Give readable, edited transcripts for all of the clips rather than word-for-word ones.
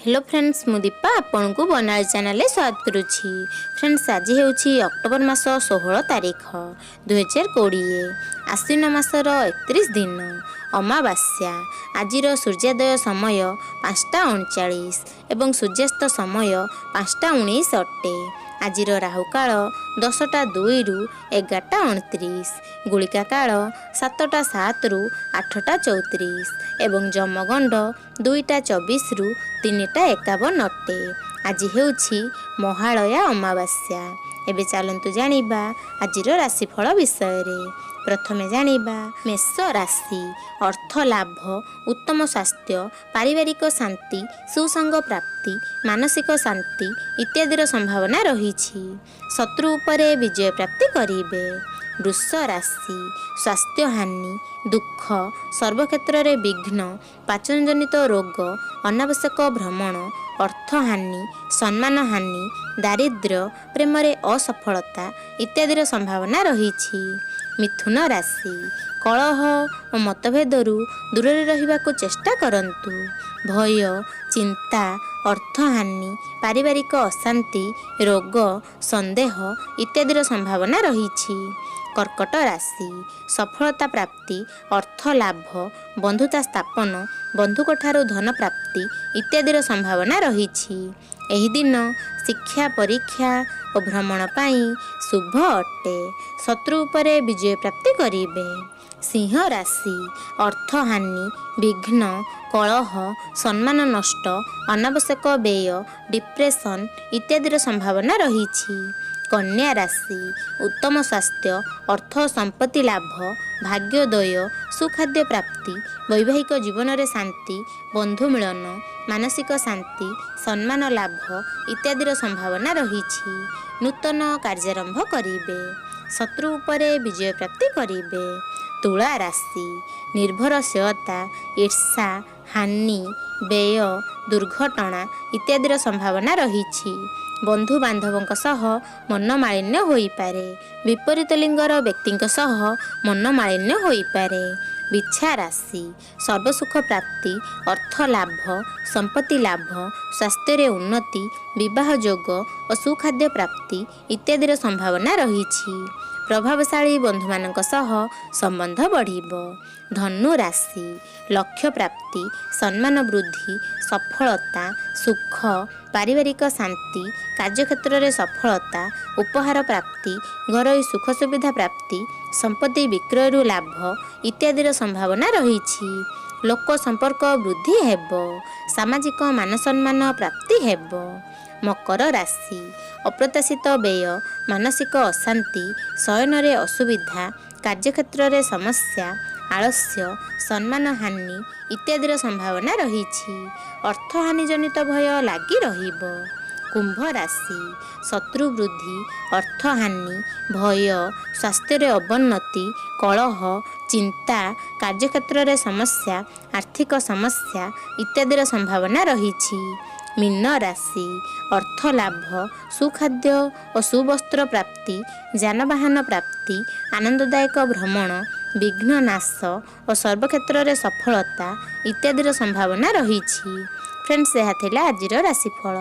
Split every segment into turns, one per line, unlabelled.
Hello friends, ମୁଁ ଦୀପା ଆପଣଙ୍କୁ ବନାଳି ଚ୍ୟାନେଲରେ ସ୍ୱାଗତ କରୁଛି। ଫ୍ରେଣ୍ଡସ୍, ଆଜି ହେଉଛି ଅକ୍ଟୋବର ମାସ 16 ତାରିଖ, 2020, ଆଶ୍ୱିନ ମାସର 31 ଦିନ, ଅମାବାସ୍ୟା। ଆଜିର ସୂର୍ଯ୍ୟୋଦୟ ସମୟ 5ଟା 39 ଏବଂ ସୂର୍ଯ୍ୟାସ୍ତ ସମୟ 5ଟା 19 ଅଟେ। ଆଜିର ରାହୁକାଳ 10ଟା 2ରୁ 11ଟା 29, ଗୁଳିକା କାଳ 7ଟା 7ରୁ 8ଟା 34 ଏବଂ ଯମଗଣ୍ଡ 2ଟା 24ରୁ 3ଟା 51 ଅଟେ। ଆଜି ହେଉଛି ମହାଳୟା ଅମାବାସ୍ୟା। ଏବେ ଚାଲନ୍ତୁ ଜାଣିବା ଆଜିର ରାଶିଫଳ ବିଷୟରେ। ପ୍ରଥମେ ଜାଣିବା ମେଷ ରାଶି। ଅର୍ଥ ଲାଭ, ଉତ୍ତମ ସ୍ୱାସ୍ଥ୍ୟ, ପାରିବାରିକ ଶାନ୍ତି, ସୁସଙ୍ଗ ପ୍ରାପ୍ତି, ମାନସିକ ଶାନ୍ତି ଇତ୍ୟାଦିର ସମ୍ଭାବନା ରହିଛି। ଶତ୍ରୁ ଉପରେ ବିଜୟ ପ୍ରାପ୍ତି କରିବେ। ବୃଷ ରାଶି। ସ୍ୱାସ୍ଥ୍ୟ ହାନି, ଦୁଃଖ, ସର୍ବକ୍ଷେତ୍ରରେ ବିଘ୍ନ, ପାଚନଜନିତ ରୋଗ, ଅନାବଶ୍ୟକ ଭ୍ରମଣ, ଅର୍ଥହାନି, ସମ୍ମାନ ହାନି, ଦାରିଦ୍ର୍ୟ, ପ୍ରେମରେ ଅସଫଳତା ଇତ୍ୟାଦିର ସମ୍ଭାବନା ରହିଛି। ମିଥୁନ ରାଶି। କଳହ ଓ ମତଭେଦରୁ ଦୂରରେ ରହିବାକୁ ଚେଷ୍ଟା କରନ୍ତୁ। ଭୟ, ଚିନ୍ତା, ଅର୍ଥହାନି, ପାରିବାରିକ ଅଶାନ୍ତି, ରୋଗ, ସନ୍ଦେହ ଇତ୍ୟାଦିର ସମ୍ଭାବନା ରହିଛି। କର୍କଟ ରାଶି। ସଫଳତା ପ୍ରାପ୍ତି, ଅର୍ଥ ଲାଭ, ବନ୍ଧୁତା ସ୍ଥାପନ, ବନ୍ଧୁଙ୍କ ଠାରୁ ଧନ ପ୍ରାପ୍ତି ଇତ୍ୟାଦିର ସମ୍ଭାବନା ରହିଛି। ଏହି ଦିନ ଶିକ୍ଷା, ପରୀକ୍ଷା ଓ ଭ୍ରମଣ ପାଇଁ ଶୁଭ ଅଟେ। ଶତ୍ରୁ ଉପରେ ବିଜୟ ପ୍ରାପ୍ତି କରିବେ। ସିଂହ ରାଶି। ଅର୍ଥହାନି, ବିଘ୍ନ, କଳହ, ସମ୍ମାନ ନଷ୍ଟ, ଅନାବଶ୍ୟକ ବ୍ୟୟ, ଡିପ୍ରେସନ୍ ଇତ୍ୟାଦିର ସମ୍ଭାବନା ରହିଛି। କନ୍ୟା ରାଶି। ଉତ୍ତମ ସ୍ୱାସ୍ଥ୍ୟ, ଅର୍ଥ ସମ୍ପତ୍ତି ଲାଭ, ଭାଗ୍ୟୋଦୟ, ସୁଖାଦ୍ୟ ପ୍ରାପ୍ତି, ବୈବାହିକ ଜୀବନରେ ଶାନ୍ତି, ବନ୍ଧୁ ମିଳନ, ମାନସିକ ଶାନ୍ତି, ସମ୍ମାନ ଲାଭ ଇତ୍ୟାଦିର ସମ୍ଭାବନା ରହିଛି। ନୂତନ କାର୍ଯ୍ୟାରମ୍ଭ କରିବେ। ଶତ୍ରୁ ଉପରେ ବିଜୟ ପ୍ରାପ୍ତି କରିବେ। ତୁଳା ରାଶି। ନିର୍ଭରଶୀଳତା, ଈର୍ଷା, ହାନି, ବ୍ୟୟ, ଦୁର୍ଘଟଣା ଇତ୍ୟାଦିର ସମ୍ଭାବନା ରହିଛି। ବନ୍ଧୁବାନ୍ଧବଙ୍କ ସହ ମନମାଳିନ୍ୟ ହୋଇପାରେ। ବିପରୀତ ଲିଙ୍ଗର ବ୍ୟକ୍ତିଙ୍କ ସହ ମନମାଳିନ୍ୟ ହୋଇପାରେ। ବିଛା ରାଶି। ସର୍ବସୁଖ ପ୍ରାପ୍ତି, ଅର୍ଥ ଲାଭ, ସମ୍ପତ୍ତି ଲାଭ, ସ୍ୱାସ୍ଥ୍ୟରେ ଉନ୍ନତି, ବିବାହ ଯୋଗ ଓ ସୁଖାଦ୍ୟ ପ୍ରାପ୍ତି ଇତ୍ୟାଦିର ସମ୍ଭାବନା ରହିଛି। ପ୍ରଭାବଶାଳୀ ବନ୍ଧୁମାନଙ୍କ ସହ ସମ୍ବନ୍ଧ ବଢ଼ିବ। ଧନୁ ରାଶି। ଲକ୍ଷ୍ୟ ପ୍ରାପ୍ତି, ସମ୍ମାନ ବୃଦ୍ଧି, ସଫଳତା, ସୁଖ, ପାରିବାରିକ ଶାନ୍ତି, କାର୍ଯ୍ୟକ୍ଷେତ୍ରରେ ସଫଳତା, ଉପହାର ପ୍ରାପ୍ତି, ଘରୋଇ ସୁଖ ସୁବିଧା ପ୍ରାପ୍ତି, ସମ୍ପତ୍ତି ବିକ୍ରୟରୁ ଲାଭ ଇତ୍ୟାଦିର ସମ୍ଭାବନା ରହିଛି। ଲୋକ ସମ୍ପର୍କ ବୃଦ୍ଧି ହେବ। ସାମାଜିକ ମାନସମ୍ମାନ ପ୍ରାପ୍ତି ହେବ। ମକର ରାଶି। ଅପ୍ରତ୍ୟାଶିତ ବ୍ୟୟ, ମାନସିକ ଅଶାନ୍ତି, ଶୟନରେ ଅସୁବିଧା, କାର୍ଯ୍ୟକ୍ଷେତ୍ରରେ ସମସ୍ୟା, ଆଳସ୍ୟ, ସମ୍ମାନ ହାନି ଇତ୍ୟାଦିର ସମ୍ଭାବନା ରହିଛି। ଅର୍ଥହାନି ଜନିତ ଭୟ ଲାଗି ରହିବ। କୁମ୍ଭ ରାଶି। ଶତ୍ରୁ ବୃଦ୍ଧି, ଅର୍ଥହାନି, ଭୟ, ସ୍ୱାସ୍ଥ୍ୟରେ ଅବନତି, କଳହ, ଚିନ୍ତା, କାର୍ଯ୍ୟକ୍ଷେତ୍ରରେ ସମସ୍ୟା, ଆର୍ଥିକ ସମସ୍ୟା ଇତ୍ୟାଦିର ସମ୍ଭାବନା ରହିଛି। ମୀନ ରାଶି। ଅର୍ଥ ଲାଭ, ସୁଖାଦ୍ୟ ଓ ସୁବସ୍ତ୍ର ପ୍ରାପ୍ତି, ଯାନବାହନ ପ୍ରାପ୍ତି, ଆନନ୍ଦଦାୟକ ଭ୍ରମଣ, ବିଘ୍ନ ନାଶ ଓ ସର୍ବକ୍ଷେତ୍ରରେ ସଫଳତା ଇତ୍ୟାଦିର ସମ୍ଭାବନା ରହିଛି। ଫ୍ରେଣ୍ଡସ୍, ଏହା ଥିଲା ଆଜିର ରାଶିଫଳ।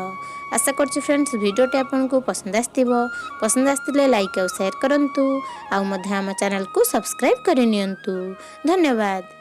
ଆଶା କରୁଛି ଫ୍ରେଣ୍ଡସ୍, ଭିଡ଼ିଓଟି ଆପଣଙ୍କୁ ପସନ୍ଦ ଆସିଥିବ। ପସନ୍ଦ ଆସିଥିଲେ ଲାଇକ୍ ଆଉ ସେୟାର କରନ୍ତୁ ଆଉ ମଧ୍ୟ ଆମ ଚ୍ୟାନେଲକୁ ସବସ୍କ୍ରାଇବ୍ କରିନିଅନ୍ତୁ। ଧନ୍ୟବାଦ।